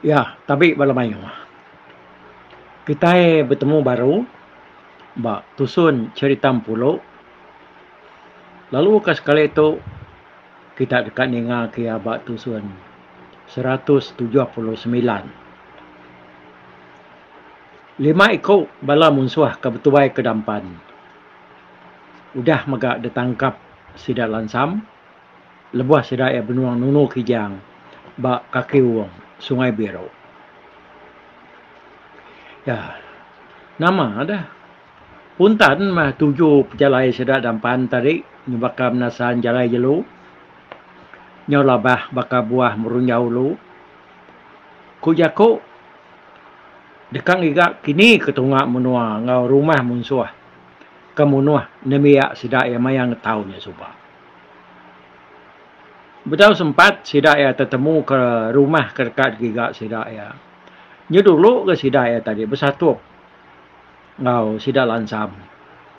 Ya, tabi bala mayuh. Kitai betemu baru ba tusun cherita Empulu. Lalu ke sekali tu kita deka ninga ke iya ba tusun 179. Lima iku bala munsuh ke betuai ke dampan udah mega ditangkap sida Lansam lebuh sida iya benung nunu kijang ba kaki wong Sungai Biru. Ya, nama deh puntan meh tuju pejalai sida dampan tadi nyebaka menasan jalai jelu nyau labah baka buah merunjau ulu. Ku jaku deka ngiga kini ke tunga menua enggau rumah munsuh ke munuh nembiak sida iya maya ngetau nya suba. Bedau sempat sida iya tetemu ke rumah ke deka digiga sida iya. Nya dulu ga sida iya tadi besatup enggau sida Lansam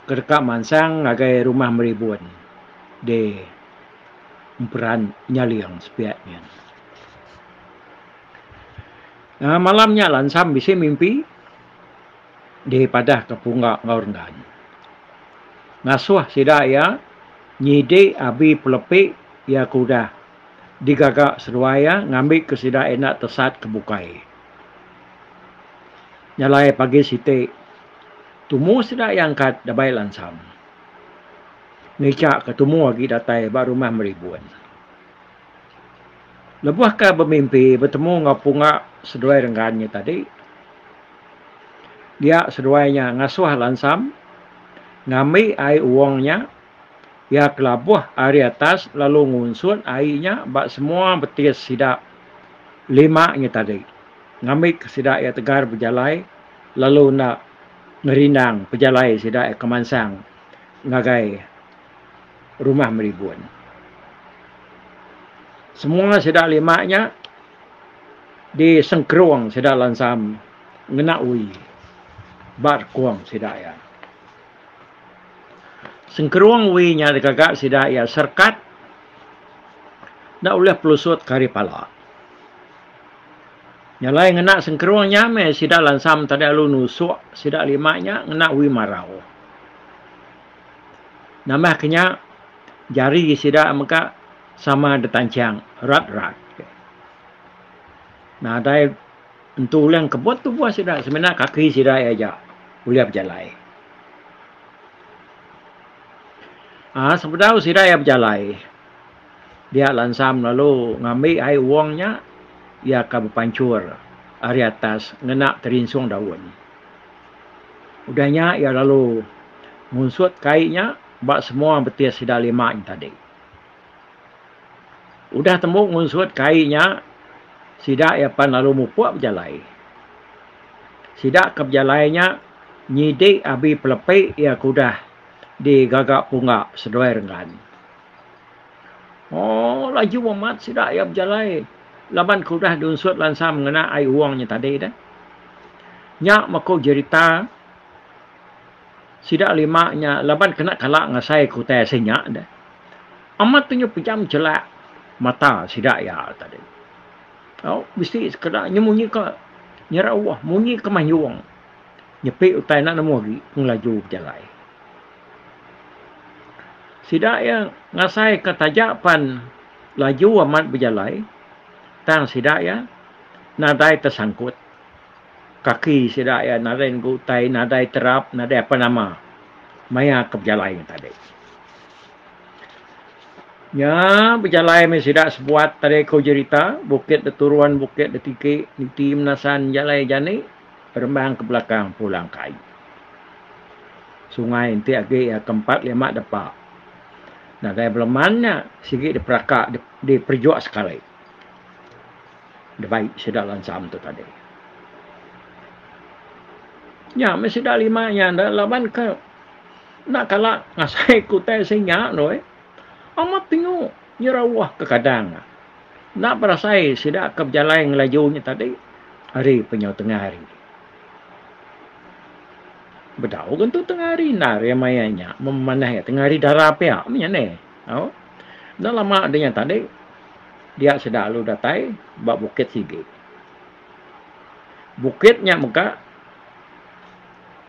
ke deka mansang ngagai rumah Meribun di Emperan Nyaling sepiak nyin. Malam nya Lansam bisi mimpi dipadahka Pungga enggau Renggan. Ngasuh sida iya nyidi abi pelepi iya ke udah digaga seduai iya ngambika sida enda tesat ke bukai. Nya alai pagi siti tumu sida iya angkat dabai Lansam. Ngichaka tumu agi datai ba rumah Meribun. Lebuh ke bemimpi betemu enggau Pungga seduai Renggan nya tadi, dia seduai nya ngasuh Lansam ngambi ai wong nya iya ke labuh ari atas lalu ngunsut ai nya ba semua betis sida lima nya tadi ngambika sida iya tegar bejalai lalu enda ngerindang pejalai sida iya ke mansang ngagai Rumah Meribun. Semua sida lima nya disengkerung sida Lansam ngena ui ba rekung sida iya. Sengkerung ui nya digaga sida iya serekat enda ulih pelusut ke ari pala. Nya alai ngena sengkerung nya meh sida Lansam tadi lalu nusuk sida lima nya ngena ui marau. Nambah ke nya, jari sida mega sama ditanchang rat-rat. Nadai entu ulih engkebut tubuh sida semina kaki sida iya aja ulih bejalai. Aaa sebedau sida iya bejalai dia Lansam lalu ngambi ai wong nya iya ka bepanchur ari atas ngena terinsung daun. Udah nya iya lalu ngunsut kai nya ba semua betis sida lima nya tadi. Udah tembu ngunsut kai nya, sida iya pan lalu mupuk bejalai. Sida ke bejalai nya nyidi abi pelepi iya ke udah digaga pungga seduai Renggan. Ooh laju amat sida iya bejalai laban ke udah diunsut lansam ngena ai wong nya tadi deh. Nya meko jerita sida lima nya laban kena kala ngasai ke utai asai nya deh. Amat tu nyu pejam chelak mata sida iya tadi. Au bisi sekeda nyu munyi ke nyerauh munyi ke mayung nyepi utai enda nemu agi pengelaju bejalai. Sida iya ngasaika taja pan laju amat bejalai tang sida iya nadai tesangkut. Kaki sida iya nadai negu utai, nadai terap, nadai apa nama maya ke bejalai nya tadi. Nya bejalai meh sida sebuat tadi ku jerita bukit da turun bukit da tiki niti menasan jalai jani rembang ke belakang pulang kai. Sungai enti agi iya ke empat lima depa. Nadai beleman nya sigi diperaka diperejuk sekali. Dibai sida lansam tu tadi. Nya meh sida lima nya enda laban ke enda kala ngasai ke utai seinya tu eh. Amat tengu nyerauh kekadang. Enda berasai sida ke bejalai ngelaju nya tadi hari penyau tengah hari. Bedau ga entu tengah hari endar iya maya nya memanah iya tengah hari dara pia meh nya neh. Au. Enda lama deh nya tadi dia sida lalu datai ba bukit sigi. Bukit nya mega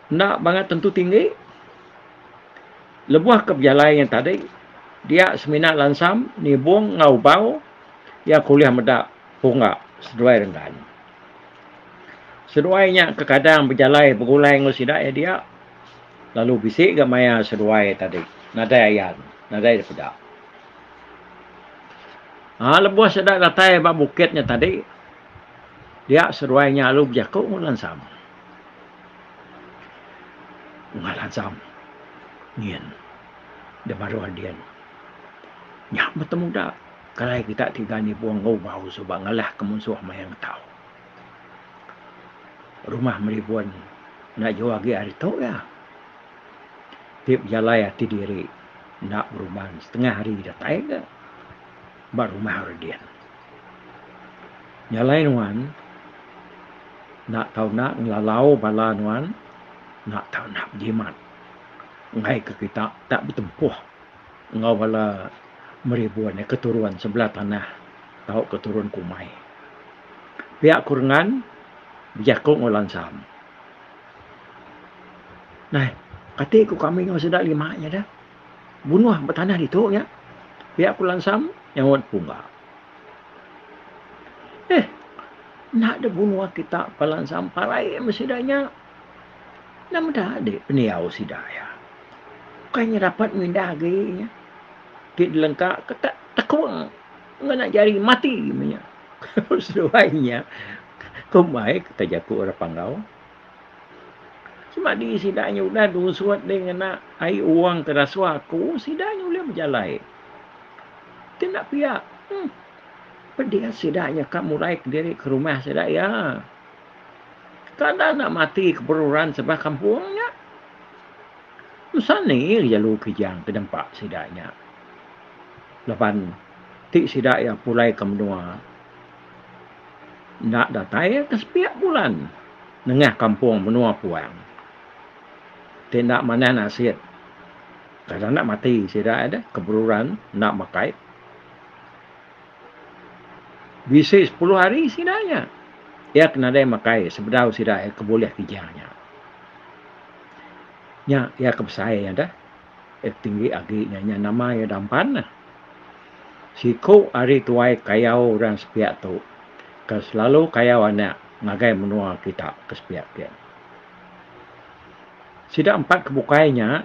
enda bangat tentu tinggi. Lebuh ke bejalai nya tadi, dia semina Lansam, Nibong enggau Ubau iya ke ulih meda Pungga seduai Renggan. Seduai nya kekadang bejalai begulai enggau sida iya dia lalu bisi ga maya seduai tadi nadai ayan, nadai dipeda. Aa lebuh sida datai ba bukit nya tadi, dia seduai nya lalu bejaku enggau Lansam. Enggau Lansam nyin da baruh din. Nya meh temuda kelai kita tiga nibung enggau ubau suba ngalahka munsuh maya ngetau. Rumah Meribun enda jauh agi ari tu iya. Ti bejalai ati diri enda berumban setengah hari datai ga ba rumah orang din. Nya alai nuan enda tau enda ngelalau bala nuan enda tau enda bejimat enggai ke kita tak betempuh enggau bala Meribun ke turun sebelah tanah tauka turun ke umai. Pia ku Rengan bejaku enggau Lansam. Nai, kati ku kami enggau sida lima nya dah. Bunuh ba tanah ditu nya. Pia ku Lansam nyaut Pungga. Eh, enda deh bunuh kita pa Lansam parai meh sida nya. Enda meda deh pendiau sida iya. Ukai nya dapat mindah agi nya. Ti dilengka ke tak tekung ngena jari mati meh nya. Seduai nya kumbai ke jaku orang Panggau. Semadi sida nya udah diunsut deh ngena ai wang ke dasuh aku sida nya ulih bejalai. Ti enda pia uhh pedis sida nya ka mulai kediri ke rumah sida iya. Kada enda mati keberuran sebah kampung nya. Mesani jalu kijang ke nempa sida nya. Laban ti sida iya pulai ke menua enda datai ke sepiak bulan nengah kampung menua puang. Ti enda manah nasit kada enda mati sida iya deh keberuran enda makai. Bisi sepuluh hari sida nya iya ke nadai makai sebedau sida iya ke bulih kijang nya. Nya iya ke besai nya deh. Iya tinggi agi nya nya nama iya dampan neh. Siku ari tuai kayau orang sepiak tu ke selalu kayau anak ngagai menua kita ke sepiak kin. Sida empat ke bukai nya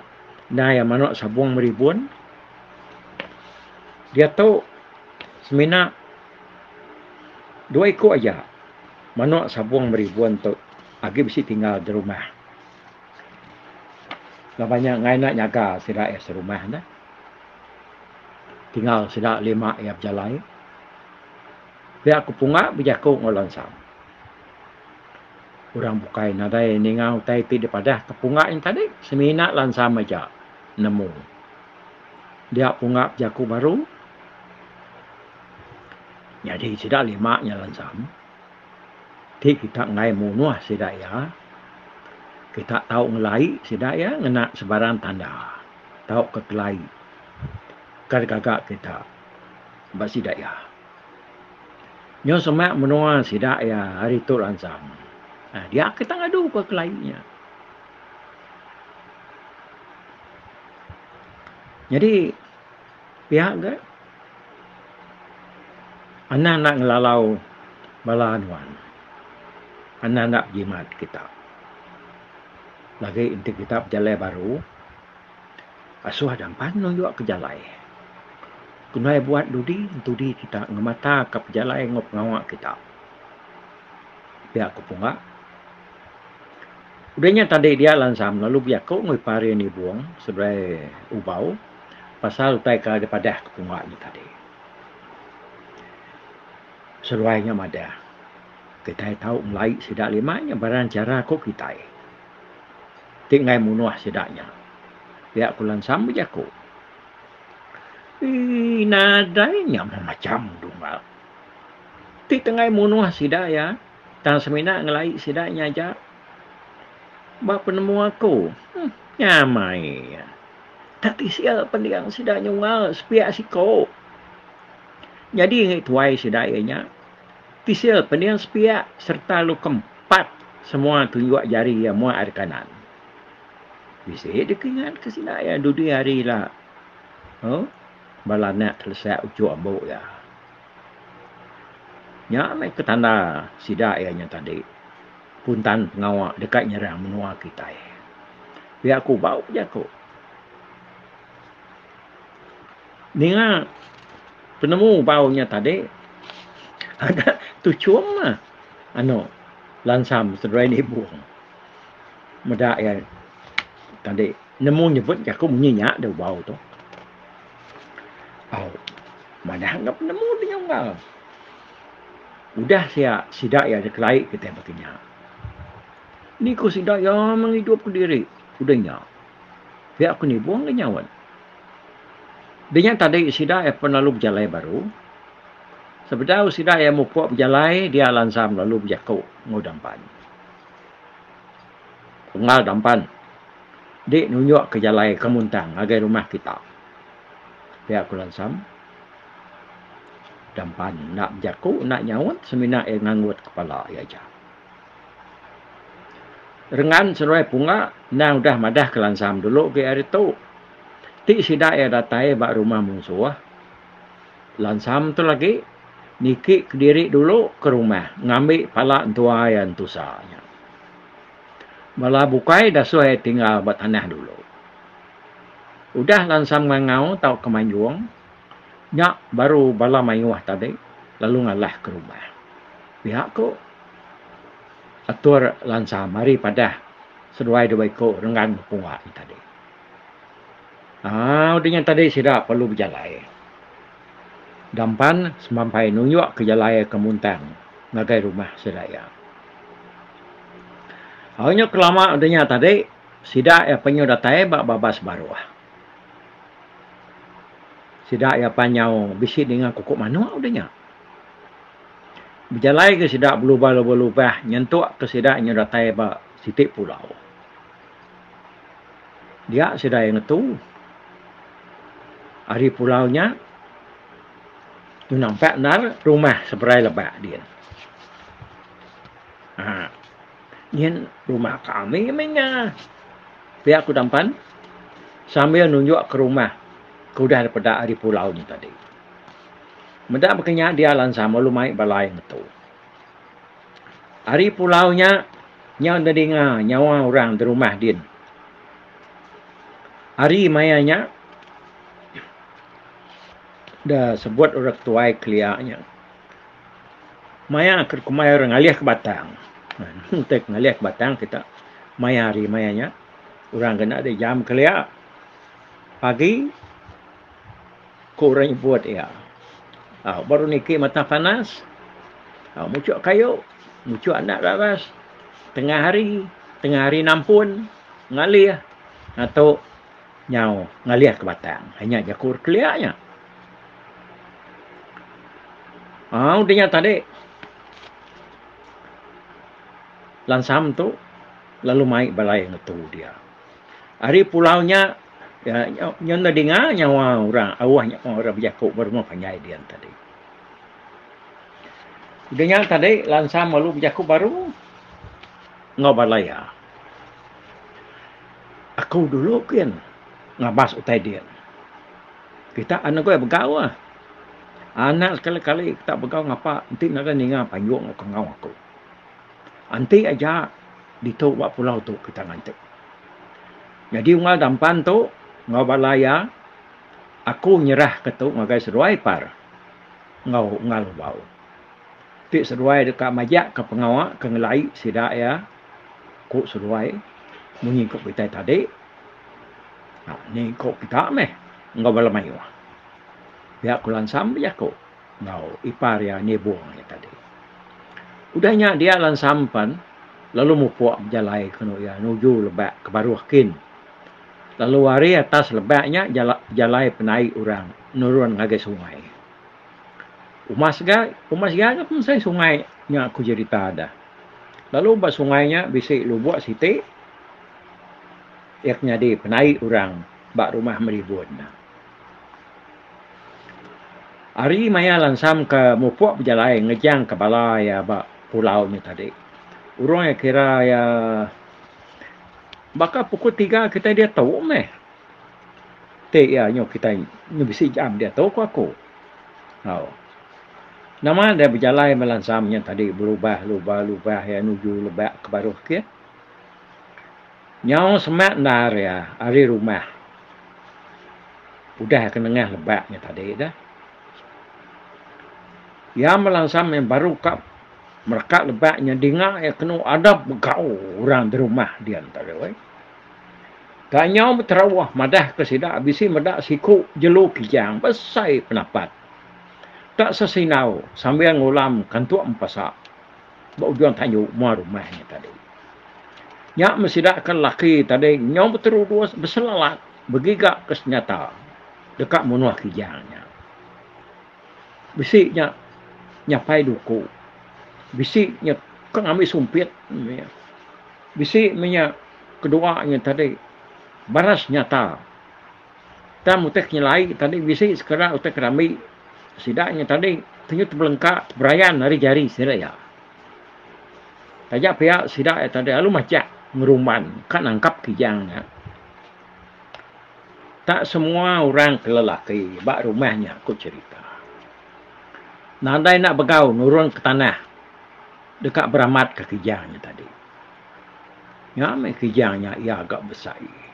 endang iya manok sabung meribun. Diatu semina dua iku aja manok sabung meribun tu agi bisi tinggal di rumah. Laban nya enggai enda nyaga sida iya serumah ne. Tinggal sida lima iya bejalai. Pia ku Punga bejaku enggau Lansam. Orang bukai nadai ninga utai ti dipadah ke Punga nya tadi semina Lansam aja nemu. Dia Punga bejaku baru. Nyadi sida lima nya Lansam. Ti kita enggai munuh sida iya, kita tau ngelai sida iya ngena sebarang tanda tauka kelai ke digaga kita ba sida iya. Nyau semak menua sida iya ari tu lansam, dia kita ngaduka kelai nya. Nyadi Pia ga anang enda ngelalau bala nuan. Anang enda bejimat kita. Lagi enti kita bejalai baru asuh dampan nunjuk ke jalai. Kenai buat dudi entudi kita ngemata ka pejalai enggau pengawa kita. Pia ku Pungga. Udah nya tadi dia lansam lalu bejaku enggau ipar iya Nibong seberai Ubau. Pasal utai ke dipadah ke pungga nya tadi. Seduai nya madah, kitai tau ngelai sida lima nya barang chara ku kitai. Ti enggai munuh sida nya. Pia ku Lansam bejaku. Eii nadai nya meh macham dunggal. Ti tenggai munuh sida iya tang semina ngelai sida nya aja. Ba penemu aku, nyamai. Tak tisil pending sida nyungal sepiak siko. Nyadi ngi tuai sida iya nya, tisil pending sepiak sereta lu kempat. Pat semua tunjuk jari iya muak ari kanan. Bisi dikingat ke sida iya dudi hari ila uhh bala anak telesak uchu ambu iya. Nya meh ke tanda sida iya nya tadi puntan pengawa deka nyerang menua kitai. Pia ku bau jaku. Ninga penemu bau nya tadi agak tuchum mah anu lansam seduai nibung meda iya tadi nemu nyebut jaku munyi nya deh bau tu. Au manah enggau penemu deh nyunggal. Udah sia sida iya dikelai kitai baka nya. Ni ku sida iya mengidup kediri udah nya. Pia ku nibung ga nyaut. Dinya tadi sida iya pun lalu bejalai baru. Sebedau sida iya mupuk bejalai dia lansam lalu bejaku enggau dampan. Unggal dampan di nunjuk ke jalai ke muntang ngagai rumah kita. Pia ku lansam. Dampan enda bejaku enda nyaut semina iya nganggut kepala iya aja. Rengan seduai pungga endang udah madah ke lansam dulu agi ari tu. Ti sida iya datai ba rumah munsuh, lansam tu lagi niki kediri dulu ke rumah ngambi pala entua iya entusa nya. Bala bukai dasuh iya tinggal ba tanah dulu. Udah lansam ngangau tauka manjung, nya baru bala mayuh tadi lalu ngalah ke rumah. Pia ku. Atur lansam ari padah seduai dua iku renggan bepungga nya tadi. Aaa udah nya tadi sida perlu bejalai. Dampan semampai nunjuk ke jalai ke muntang ngagai rumah sida iya. Au nya kelama udah nya tadi sida iya penyu datai ba babas baruh. Sida iya pan nyau bisi ninga kukuk manuk udah nya. Bejalai ke sida belubah-lubah nyentuk ke sida nyau datai ba siti pulau. Dia sida iya ngetu ari pulau nya tu nampak endar rumah seberai lebak din. Haa nyin rumah kami meh nya pia ku Dampan sambil nunjuk ke rumah ke udah dipeda ari pulau nya tadi. Meda baka nya dia lansam lalu mai bala iya ngetu. Ari pulau nya nyau enda dinga nyawa orang da rumah din. Ari maya nya da sebut orang tuai kelia nya maya ke kumbai orang ngalih ke batang. Utai ke ngalih ke batang kita maya ari maya nya orang ke enda jam kelia pagi. Ku orang nyebut iya. Au baru niki mata panas. Au muchuk kayu, muchuk anak raras. Tengah hari, tengah hari nampun ngalih atu nyau ngalih ke batang. Nya jaku orang kelia nya. Au udah nya tadi lansam tu lalu mai balai ngetu dia. Ari pulau nya Nya enda dinga nyawa orang auh nyawa orang bejaku ba rumah panjai dian tadi. Udah nya tadi lansam lalu bejaku baru enggau bala iya. Aku dulu kin ngabas utai din. Kita anu goi begau ah. Anak sekali-kali kita begau ngapa enti nadai ninga panjung enggau kangau aku. Anti aja ditu ba pulau tu kita nganti. Nyadi unggal dampan tu enggau bala iya aku nyerahka tu ngagai seduai par enggau unggal ubau. Ti seduai deka majakka pengawa ke ngelai sida iya ku seduai munyi ku kitai tadi ni ku kita meh enggau bala mayuh. Pia ku Lansam bejaku enggau ipar iya Nibong iya tadi. Udah nya dia Lansam pen lalu mupuk bejalai kenu iya nuju lebak ke baruh kin. Lalu ari atas lebak nya jalai penai orang nurun ngagai sungai. Umas ga umas ga ga pemesai sungai nya ku jerita da. Lalu ba sungai nya bisi lubuk siti iya ke nyadi penai orang ba rumah Meribun. Ari maya lansam ke mupuk bejalai ngejang ke bala iya ba pulau nya tadi. Urung iya kira iya baka pukul tiga kitai diatu meh. Ti iya nyau kitai nyau bisi jam diatu ku aku. Au. Nama deh bejalai melansam nya tadi berubah lubah lubah iya nuju lebak ke baruh kin. Nyau semak endar iya ari rumah udah ke nengah lebak nya tadi dah. Iya melansam nya baru ka mereka lebak nya dinga iya kenu adap begau orang di rumah dian tadi weh. Ka nyau beterauh madah ke sida bisi meda siku jelu kijang besai penapat. Tak sesinau sambil ngulam kantuk empasa ba ujung tanju mua rumah nya tadi. Nya meh sida ke lelaki tadi nyau beterudus beselalat begiga ke senyata deka munuh kijang nya. Bisi nya nyapai duku, bisi nya ka ngambi sumpit. Bisi meh nya kedua nya tadi baras nyata. Tang utai ke nyelai tadi bisi sekeda utai ke rambi sida nya tadi tenyu tebelengka teberayan ari jari sida iya. Taja pia sida iya tadi lalu majak ngerumban ka nangkap kijang nya. Tak semua orang ke lelaki ba rumah nya ku cherita. Nadai enda begau nurun ke tanah deka beramat ke kijang nya tadi. Nya meh kijang nya iya ga besai.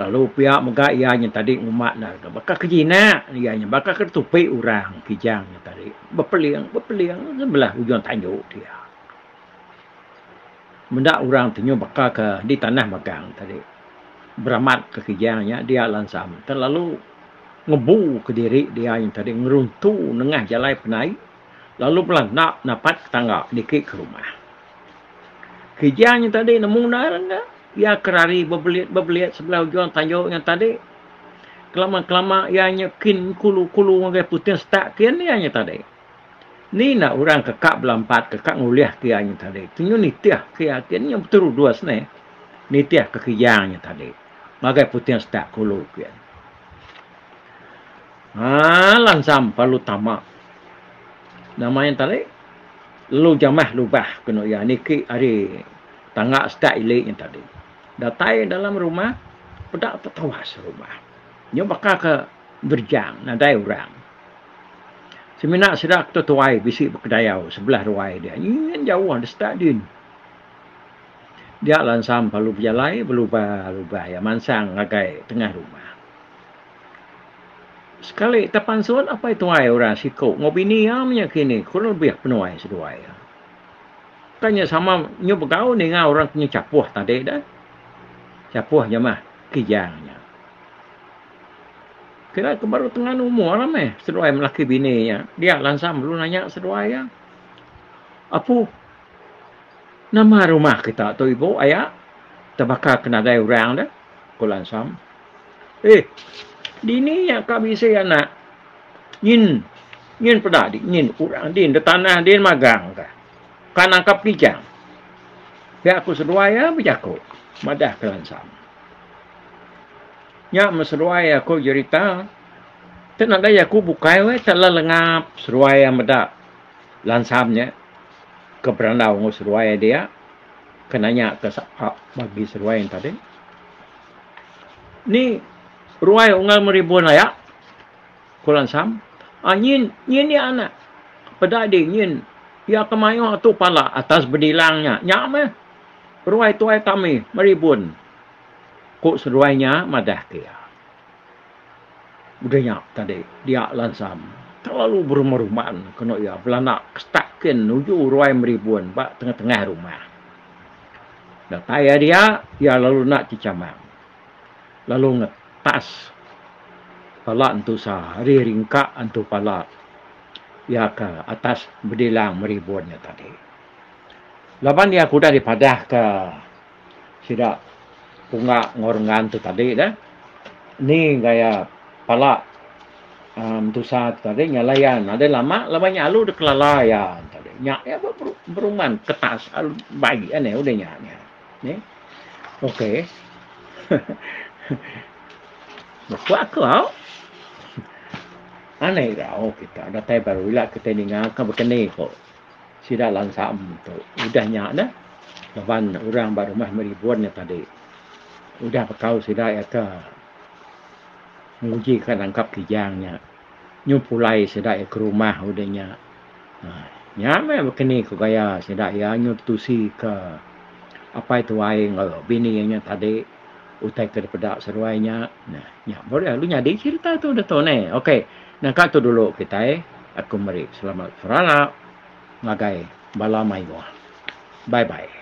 Lalu pia mega iya nya tadi nguma ne baka ke jinak iya nya baka ke tupi orang kijang nya tadi bepeling bepeling sebelah ujung tanju dia. Meda orang ti nyu baka ke di tanah magang tadi beramat ke kijang nya dia lansam terlalu ngebu kediri dia nya tadi ngeruntu nengah jalai penai lalu bela enda napat ke tangga niki ke rumah. Kijang nya tadi nemu endar ne iya ke rari bebelit-bebelit sebelah ujung tanju nya tadi. Kelama-kelama iya nya kin kulu-kulu ngagai puting setak kin iya nya tadi. Ni enda orang ke ka belampat ke ka ngulih ke iya nya tadi. Tenyu nitih ke iya kin nya beterudus neh nitih ke kijang nya tadi ngagai puting setak kulu kin. Haa lansam perlu tama. Nama nya tadi lalu jamah lubah kenu iya niki ari tangga setak ili nya tadi. Datai dalam rumah peda tetawas rumah. Nyu baka ke berejang nadai orang. Semina sida ke tuai bisi bekedayau sebelah ruai dia nyin jauh da setak din. Dia lansam perlu bejalai belubah lubah iya mansang ngagai tengah rumah. Sekali te pansut apai tuai orang siku enggau bini iya menya kini kurang lebih penuai seduai iya. Ka nya sama nyu begau ninga orang ke nyu chapuh tadi deh. Chapuh nya mah kijang nya. Kira ke baru tengan umur lah meh seduai melaki bini nya. Dia lansam lalu nanya seduai iya. Apu nama rumah kita tu ibu aya tebaka ke nadai orang deh, ku Lansam. Eh, dini nya ka bisi anak. Nyin, nyin peda di, nyin orang din da tanah din magang ka. Ka nangkap kijang. Pia ku seduai iya bejaku madah ke Lansam. Nya meh seduai aku jerita ti nadai jaku bukai weh te lelengap seduai iya meda Lansam nya ke berandau enggau seduai dia ke nanya ke sapa bagi seduai nya tadi. Ni ruai unggal meribun aya? Ku Lansam. Ah nyin, nyin iya anak. Peda di nyin iya ke mayuh atu pala atas bedilang nya. Nya meh ruai tuai kami meribun, ku seduai nya madah ke iya. Udah nya tadi dia Lansam terlalu berumban-rumban kenu iya belanda ke setak kin nuju ruai meribun ba tengah-tengah rumah. Datai iya dia, iya lalu enda chechamang. Lalu ngetas pala entusa ari ringka entu pala iya ke atas bedilang meribun nya tadi. Laban iya ke udah dipadahka sida pungga enggau renggan tu tadi deh, ni gaya pala entusa tu tadi nya alai iya nadai lama laban nya alu dikelala iya tadi. Nya iya beruman ketas bai anih udah nya nya. Nih. Okey. Bekuak aku au. Aneh irau kita datai baru ila kita ninga ka bekeni ko. Sida Lansam tu. Udah nya neh laban orang ba rumah Meribun nya tadi udah bekau sida iya ke nguji ka nangkap Kijang nya nyu pulai sida iya ke rumah udah nya. Aaa nya meh bekeni ku gaya sida iya nyu betusi ke apai tuai enggau bini iya nya tadi utai ke dipeda seduai nya. Nah nya baru lalu nyadi cerita tu ditu neh. Okey nangka tu dulu kitai aku meri selamat serara. Ngagai bala mayuh. Bye bye.